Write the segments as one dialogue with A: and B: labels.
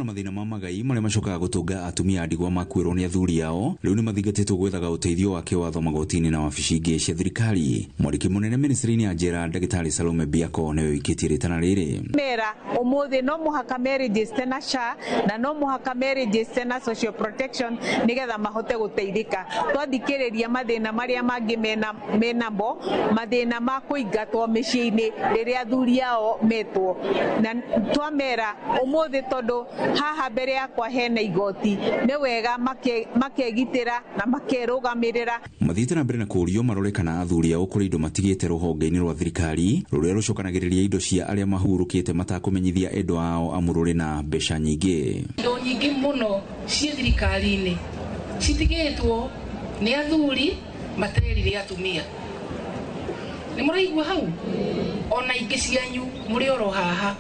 A: Na mathĩna ma magai marĩa macokaga gũtũnga atumia a ndigwa makuĩrwo nĩ athuri ao rĩu nĩ mathingatĩtwo gwethaga ũteithio wa kĩwatho magoti-inĩ na wabici ingĩ cia thirikari. Mwandĩki mũnene ministry-inĩ ya njera, Ndagĩtarĩ Salome Biako, nĩwe wĩkĩtie rĩtana rĩrĩ.
B: Mera umuthi no muhaka meregister na SHA na no muhaka meregister na social protection nigetha mahote guteithika. Twathikiriria mathina maria mangi menamo, mathina ma kuingatwo miciĩ-inĩ riria athuri ao metwo, na twamera umuthi tondu haha mbere yakwa hena igoti, nĩ wega makegitĩra na makerũgamĩrĩra.
A: Mathiĩte na mbere na kũũrio marore kana athuri ao kũrĩ indo matigĩte rũhonge-inĩ rwa thirikari rũrĩa rũcokanagĩrĩria indo cia arĩa mahurũkĩte matakũmenyithia endwa ao amu rũrĩ na mbeca nyingĩ.
C: Indo nyingĩ mũno ciĩ thirikari-inĩ citigĩtwo nĩ athuri materire atumia. Nĩ mũraigua hau? Ona ingĩ cianyu mũrĩ oro haha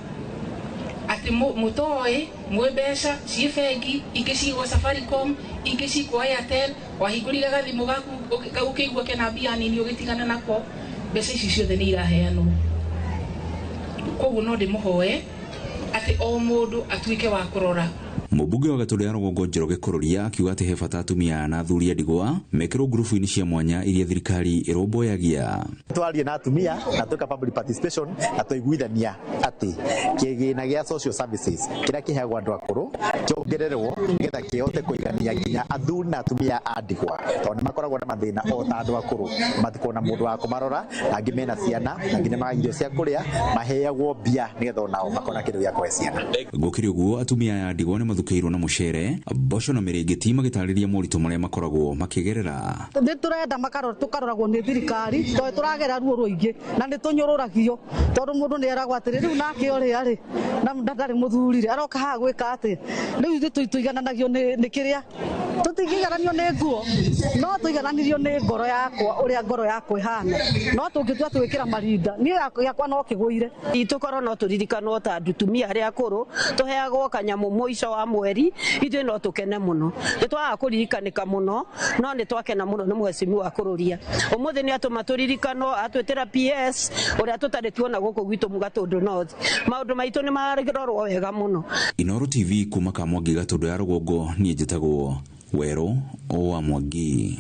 C: atĩ mũtoĩ mwĩ mbeca ciĩ bengi, ingĩ ciĩ gwa Safaricom, ingĩ ciĩ kwa Airtel, wahingũrire gathimũ gaku ũkĩigua kena mbia nini ũgĩtigana nako, mbeca ici ciothe nĩ iraheanwo. Koguo no ndĩmũhoe atĩ o mũndũ atuĩke wa kũrora.
A: Mũmbunge wa Gatũndũ ya Rũgongo Njoroge Kũrũria akiuga atĩ he bata atumia na athuri a ndigwa mekĩrwo ngurubu-inĩ cia mwanya iria thirikari ĩrũmbũyagia.
D: Twarie na atumia na tweka public participation na twaiguithania atĩ kĩgĩna gĩa social services kĩrĩa kĩheagwo andũ akũrũ kĩongererwo nĩgetha kĩhote kũigania nginya athuri na atumia a ndigwa, tondũ nĩ makoragwo na mathĩna o ta andũ akũrũ, matikoragwo na mũndũ wa kũmarora, na angĩ mena ciana, na angĩ nĩ magaga irio cia kũrĩa, maheagwo mbia nĩgetha onao makona kĩndũ gĩa kũhe ciana.
A: Gũkĩrĩ ũguo, atumia aya a ndigwa nĩ mathukĩirwo na mũcere, mboco na mĩrĩngĩti magĩtarĩria moritũ marĩa makoragwo makĩgerera.
E: Nĩ tũrenda tũkaroragwo nĩ thirikari tondũ tũragera ruo rũingĩ na nĩ tũnyũrũragio tondũ mũndũ nĩ eragwo atĩrĩ rĩu nake ũrĩa rĩ na ndarĩ mũthuri rĩ aroka haha gwĩka atĩ rĩu ithuĩ tũigananagio nĩ kĩrĩa tũtingĩigananio nĩ nguo no tũigananirio nĩ ngoro yakwa ũrĩa ngoro yakwa ĩhana no tũngĩtua twĩkĩra marinda niĩ yakwa no kĩgũire.
F: Tũkorwo no tũririkanwo ta atumia arĩa akũrũ tũheagwo kanyamũ mũico wa mweri, ithuĩ no tũkene mũno. Nĩ twagaga kũririkanĩka mũno no nĩ twakena mũno nĩ mheshimiwa Kũrũria. Ũmũthĩ nĩ atũma tũririkanwo, atwĩtĩra PS ũrĩa tũtarĩ tuona gũkũ gwitũ Gatũndũ North. Maũndũ maitũ nĩ marorwo wega mũno.
A: Inooro TV kuma Kamwangi Gatũndũ ya Rũgongo, niĩ njĩtagwo Werũ wa Mwangi.